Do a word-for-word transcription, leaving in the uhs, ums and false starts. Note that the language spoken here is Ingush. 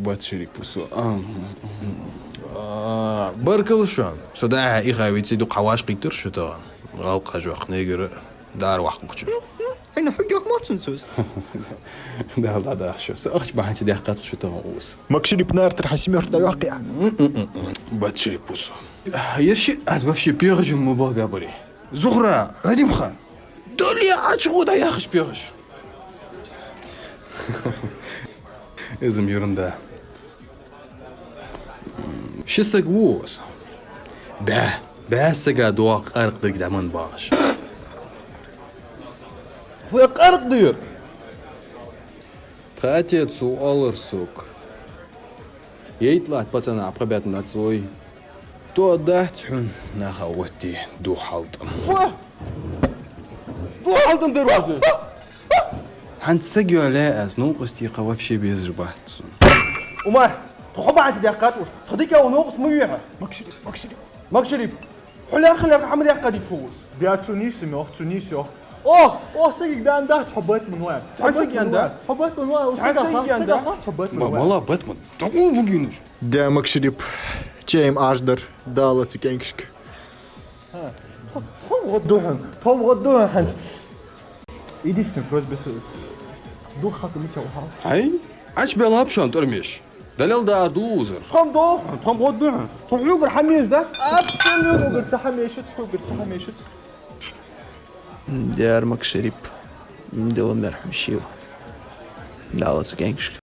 Бат Шерипус. А, м, м. А, баркал шоана. Со дӀа-хьа иха вици дукха хьаваш кхийтар шу тахан. ГӀалгӀай жох негара дара вахкучу. Айна хьугах мацун цус. Дала дӀадахьа шо. Са ахча бахьанца даьккхад шу тахан ус. Макшарип, нартар хьа семёрт дӀайоаккхий. М, м, м, м. Бат Шерипус. Ерши аз вообще пегӀажин ма бага бари. Зухра, Радимха, дале ачгӀу дӀаяхаш пегӀаш. Из-м ерунда. Ши саг ва из. БӀаь, бӀаь сага доагӀа къаркъа дерг дӀа ман багӀаш. Фу къаркъа дер? Тха отец оалар сога. Яйта латта пацанах пхи бетта нацлой. То дац хьона наха отте духьалтӀам. Фу? ДухьалтӀам дер вазе? ХӀанз саг йоалае аз, новкъостий кхы вообще безаш бац сона. Умар, тхо бахьанца даьккхад ус. Тха дика ва новкъост ма вехьа. Макшарип, Макшарип. Макшарип. Хьо лаьрхӀа-лаьрхӀа хӀама даьккхадий тхо ус? Бя цу нийса йоах, цу нийса йоах. Ох, ох, сагиг дан да, цхьа бат ма вай. Цхьа сагиг дан да. Цхьа бат ма вай, цхьа сагиг дан да. Цхьа бат ма вай. Мала бат ма. Тагул вугинаш. Да, Макшарип, чейм аждар, Дала цу кӀенкашка. Ха, тхо-, тхо гӀодду хьона, тхо гӀодду хьона хӀанз. Единственная просьба с-, дух хату мича ухас. Ай, ач бела пшан тормеш. Далел да дузар. Тхом до, тхом гӀодду хьона. Тхо хьугар хьамеш да? Абсолютно хьугар ца хьамешац, хьугар ца хьамешац. Дер Макшарип, дила мер хьун шива. Дала цу кӀенкашка.